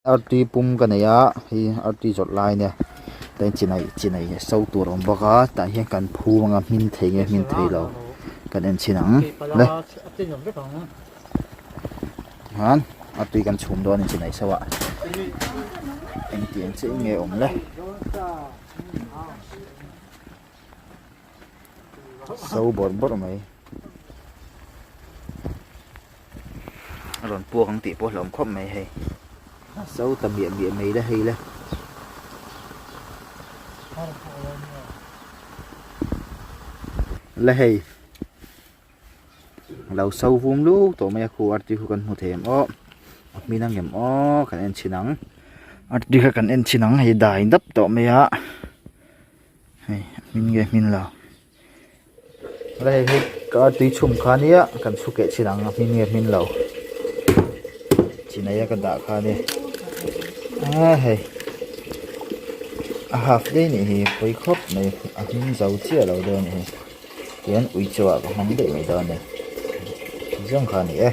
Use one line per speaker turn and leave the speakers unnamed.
Artui pum ka nei a hei artui zawrh lai ania chuan chinai chinai so tur a awm bawk a tah hian kan phum anga hmin thei nge hmin thei lo kan en chhin ang le hian artui kan chhum dawn a ni chinai so ah engtiang chiah in nge awm le. So bawrh bawrh mai a rawn puak ang tih pawh hlauhawm khawp mai hei so ta miah miah mai la hei le la hei lo so vum lup tawh mai a khu artui khu kan hmu thei em aw a hmin ang em aw kan en chhin ang artui kha kan en chhin ang hei dai dap tawh mai a. Hei a hmin nge hmin lo la hei hi ka tui chhum kha nia kan chhu keh chin ang a hmin nge hmin lo chinai a ka dah kha nia a hei a half daih anih hi pawi khawp mai a hmin zo chiah lo dawn anih hi tihian ui chaw ah ka hmang daih mai dawn a ni zawng kha a ni e.